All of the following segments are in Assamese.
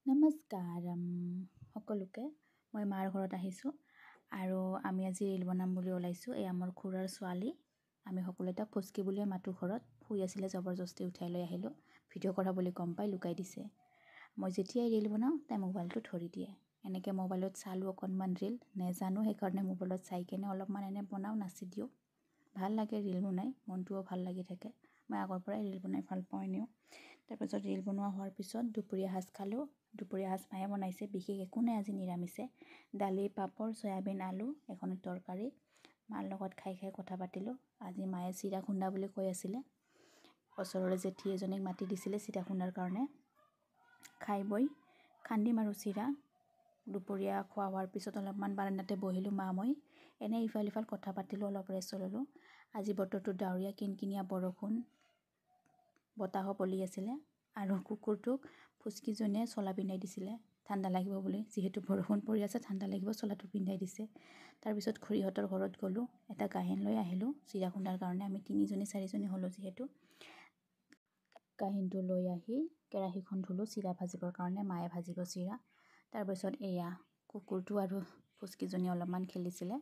নমস্কাৰম সকলোকে। মই মাৰ ঘৰত আহিছোঁ আৰু আমি আজি ৰীল বনাম বুলি ওলাইছোঁ। এয়া মোৰ খুৰাৰ ছোৱালী, আমি সকলোৱে তাক ফুচকি বুলিয়ে মাতোঁ। ঘৰত শুই আছিলে, জবৰদস্তি উঠাই লৈ আহিলোঁ। ভিডিঅ' কৰা বুলি গম পাই লুকাই দিছে। মই যেতিয়াই ৰীল বনাওঁ, তাই মোবাইলটো ধৰি দিয়ে। এনেকৈ মোবাইলত চালোঁ অকণমান ৰীল, নেজানো, সেইকাৰণে মোবাইলত চাই কেনে অলপমান এনে বনাওঁ, নাচি দিওঁ। ভাল লাগে ৰীল বনাই, মনটোও ভাল লাগি থাকে। মই আগৰ পৰাই ৰীল বনাই ভাল পাওঁ এনেও। তাৰপিছত ৰীল বনোৱা হোৱাৰ পিছত দুপৰীয়া সাজ খালোঁ। দুপৰীয়া সাজ মায়ে বনাইছে, বিশেষ একো নাই আজি, নিৰামিষে। দালি, পাপৰ, চয়াবিন, আলু, এখন তৰকাৰী। মাৰ লগত খাই খাই কথা পাতিলোঁ। আজি মায়ে চিৰা খুন্দা বুলি কৈ আছিলে। ওচৰৰে জেঠী এজনীক মাতি দিছিলে চিৰা খুন্দাৰ কাৰণে। খাই বৈ খান্দিম আৰু চিৰা। দুপৰীয়া খোৱা হোৱাৰ পিছত অলপমান বাৰাণ্ডাতে বহিলোঁ, মা মই এনেই ইফাল ইফাল কথা পাতিলোঁ, অলপ ৰেষ্ট ল'লোঁ। আজি বতৰটো ডাৱৰীয়া, কিনকিনীয়া বৰষুণ, বতাহো বলি আছিলে। আৰু কুকুৰটোক ফুচকিজনীয়ে চোলা পিন্ধাই দিছিলে ঠাণ্ডা লাগিব বুলি। যিহেতু বৰষুণ পৰি আছে, ঠাণ্ডা লাগিব, চোলাটো পিন্ধাই দিছে। তাৰপিছত খুৰীহঁতৰ ঘৰত গ'লোঁ, এটা কাঁহী লৈ আহিলোঁ চিৰা খুন্দাৰ কাৰণে। আমি তিনিজনী চাৰিজনী হ'লোঁ যিহেতু। কাহিনটো লৈ আহি কেৰাহীখন ধুলোঁ চিৰা ভাজিবৰ কাৰণে। মায়ে ভাজিব চিৰা। তাৰপিছত এয়া কুকুৰটো আৰু ফুচকিজনী অলপমান খেলিছিলে।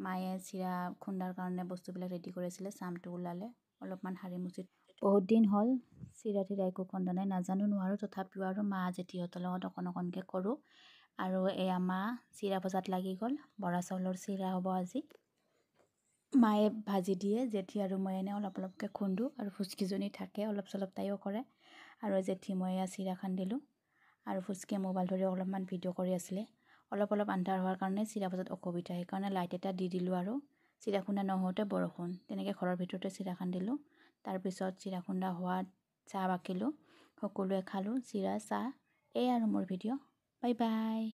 মায়ে চিৰা খুন্দাৰ কাৰণে বস্তুবিলাক ৰেডি কৰিছিলে। চামটো ওলালে, অলপমান সাৰি মুচি। বহুত দিন হ'ল চিৰা তিৰা একো খুন্দা নাই, নাজানো, নোৱাৰোঁ। তথাপিও আৰু মা জেঠীহঁতৰ লগত অকণ অকণকৈ কৰোঁ। আৰু এয়া মা চিৰা ভজাত লাগি গ'ল। বৰা চাউলৰ চিৰা হ'ব আজি। মায়ে ভাজি দিয়ে, জেঠী আৰু মই এনে অলপ অলপকৈ খুন্দো আৰু ফুচকিজনী থাকে, অলপ চলপ তাইও কৰে। আৰু জেঠী মই এয়া চিৰা খান্দিলোঁ আৰু ফুচকিয়ে মোবাইল ধৰি অলপমান ভিডিঅ' কৰি আছিলে। অলপ অলপ আন্ধাৰ হোৱাৰ কাৰণে চিৰা ভজাত অসুবিধা, সেইকাৰণে লাইট এটা দি দিলোঁ। আৰু চিৰা খুন্দা নহওঁতে বৰষুণ, তেনেকৈ ঘৰৰ ভিতৰতে চিৰা খান্দিলোঁ। তাৰপিছত চিৰা খুন্দা হোৱাত চাহ বাকিলোঁ, সকলোৱে খালোঁ চিৰা চাহ। এয়াই আৰু মোৰ ভিডিঅ'। Bye bye.